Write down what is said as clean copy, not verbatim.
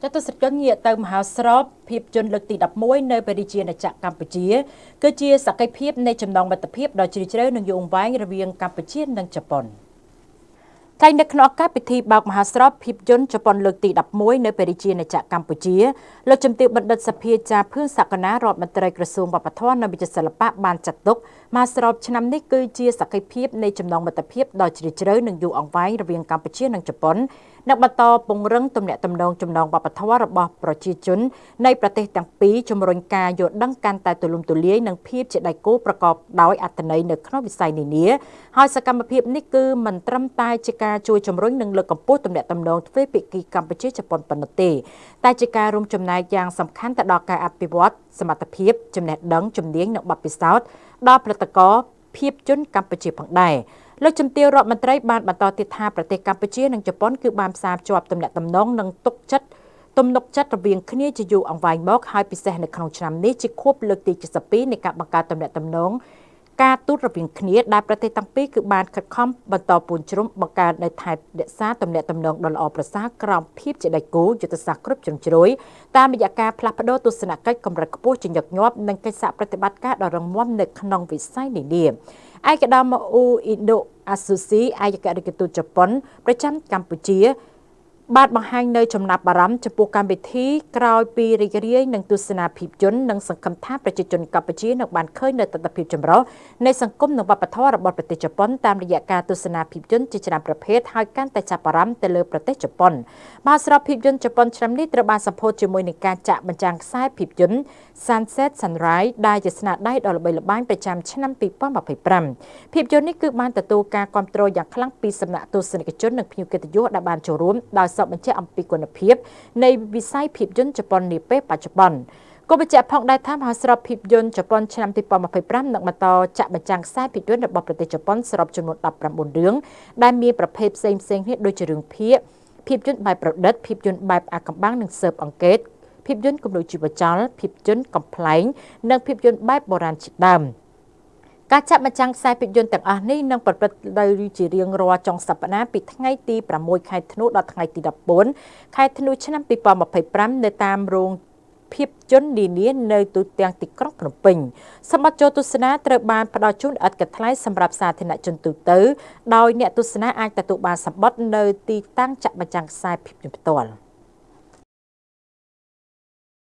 ចតុសជនងាកទៅមហោស្រពភាពយន្តលើកទី11នៅព្រះរាជាណាចក្រកម្ពុជា គឺជាសក្ខីភាពនៃចំណងមិត្តភាពដ៏ជ្រាលជ្រៅនិងយូរអង្វែងរវាងកម្ពុជានិងជប៉ុន។ ថ្លែងនៅក្នុងឱកាសពិធីបើកមហាស្រពភាពយន្តជប៉ុនលើកទី11នៅព្រះរាជាណាចក្រកម្ពុជា លោកជំទាវបណ្ឌិតសភាចាភឿងសកណារដ្ឋមន្ត្រីក្រសួងវប្បធម៌និងវិចិត្រសិល្បៈបានចាត់ទុកមហាស្រពឆ្នាំនេះគឺជាសក្ខីភាពនៃចំណងមិត្តភាពដ៏ជ្រាលជ្រៅនិងយូរអង្វែងរវាងកម្ពុជានិងជប៉ុន និងបន្តពង្រឹងទំនាក់ទំនងចំណងវប្បធម៌របស់ប្រជាជននៃប្រទេសទាំងពីរជំរុញការយល់ដឹងកាន់តែទូលំទូលាយនិងភាពជាដៃគូប្រកបដោយអត្ថន័យនៅក្នុងវិស័យនានាហើយសកម្មភាពនេះគឺមិនត្រឹមតែជាការជួយជំរុញនិងលើកកម្ពស់ទំនាក់ទំនងទ្វេភាគីកម្ពុជាជប៉ុនប៉ុណ្ណោះទេតែជាការរួមចំណែកយ៉ាងសំខាន់ទៅដល់ការអភិវឌ្ឍសមត្ថភាពចំណេះដឹងជំនាញនិងបទពិសោធន៍ដល់ផលិតករភាពយន្តកម្ពុជាផងដែរ។ លោកជំទាវរដ្ឋមន្ត្រីបានបន្តទៀតថាប្រទេសកម្ពុជានិងជប៉ុនគឺបានផ្សារភ្ជាប់ទំនាក់ទំនងនិងទុកចិត្តទំនុកចិត្តរវាងគ្នាជាយូរអង្វែងមកហើយពិសេសនៅក្នុងឆ្នាំនេះជាខួបលើកទី72នៃការបង្កើតទំនាក់ទំនងការទូតរវាងគ្នាដែលប្រទេសទាំងពីរគឺបានខិតខំបន្តពូនជ្រុំបង្កើតនៅថែរក្សាទំនាក់ទំនងដ៏ល្អប្រសើរក្រោមភាពជាដៃគូយុទ្ធសាស្ត្រគ្រប់ជ្រុងជ្រោយតាមរយៈការផ្លាស់ប្តូរទស្សនកិច្ចកម្រិតខ្ពស់ជាញឹកញាប់និងកិច្ចសហប្រតិបត្តិការដ៏រឹងមាំនៅក្នុងវិស័យនានា។ ឯកឧត្តមអ៊ូអ៊ីដូអាស៊ូស៊ីឯកអគ្គរដ្ឋទូតជប៉ុនប្រចាំកម្ពុជា បានបង្ហាញនៅចំណាប់អារម្មណ៍ចំពោះកម្មវិធីក្រោយពីរីករាយនឹងទស្សនាភាពយន្តនិងសង្ឃឹមថាប្រជាជនកម្ពុជានឹងបានឃើញនៅទិដ្ឋភាពចម្រុះនៃសង្គមនិងវប្បធម៌របស់ប្រទេសជប៉ុនតាមរយៈការទស្សនាភាពយន្តជាច្រើនប្រភេទហើយកាន់តែចាប់អារម្មណ៍ទៅលើប្រទេសជប៉ុន។ មហោស្រពភាពយន្តជប៉ុនឆ្នាំនេះត្រូវបានសម្ពោធជាមួយនឹងការចាក់បញ្ចាំងខ្សែភាពយន្ត Sunset Sunrise ដែលជាស្នាដៃដ៏ល្បីល្បាញប្រចាំឆ្នាំ2025។ ភាពយន្តនេះគឺបានទទួលការគាំទ្រយ៉ាងខ្លាំងពីសំណាក់ទស្សនិកជននិងភ្ញៀវកិត្តិយសដែលបានចូលរួមដោយសបញ្ជាក់អំពីគុណភាពនៃវិស័យភាពយន្តជប៉ុននាពេលបច្ចុប្បន្ន។ ក៏បញ្ជាក់ផងដែរថាមហោស្រពភាពយន្តជប៉ុនឆ្នាំ2025នឹងបន្តចាក់បញ្ចាំងខ្សែភាពយន្តរបស់ប្រទេសជប៉ុនសរុបចំនួន19រឿងដែលមានប្រភេទផ្សេងៗគ្នាដូចជារឿងភាគភាពយន្តបែបប្រឌិតភាពយន្តបែបអាកំបាំងនិងស៊ើបអង្កេតភាពយន្តគំនូរជីវចលភាពយន្តកំប្លែងនិងភាពយន្តបែបបុរាណជាដើម។ ការចាក់បញ្ចាំងខ្សែភាពយន្តទាំងអស់នេះនឹងប្រព្រឹត្តទៅជារៀងរាល់ចុងសប្តាហ៍ពីថ្ងៃទី6ខែធ្នូដល់ថ្ងៃទី14ខែធ្នូឆ្នាំ2025នៅតាមរោងភាពយន្តនានានៅទូទាំងទីក្រុងភ្នំពេញ។ សម្បត្តិចូលទស្សនាត្រូវបានផ្ដល់ជូនឥតគិតថ្លៃសម្រាប់សាធារណជនទូទៅដោយអ្នកទស្សនាអាចទទួលបានសម្បត្តិនៅទីតាំងចាក់បញ្ចាំងខ្សែភាពយន្តផ្ទាល់។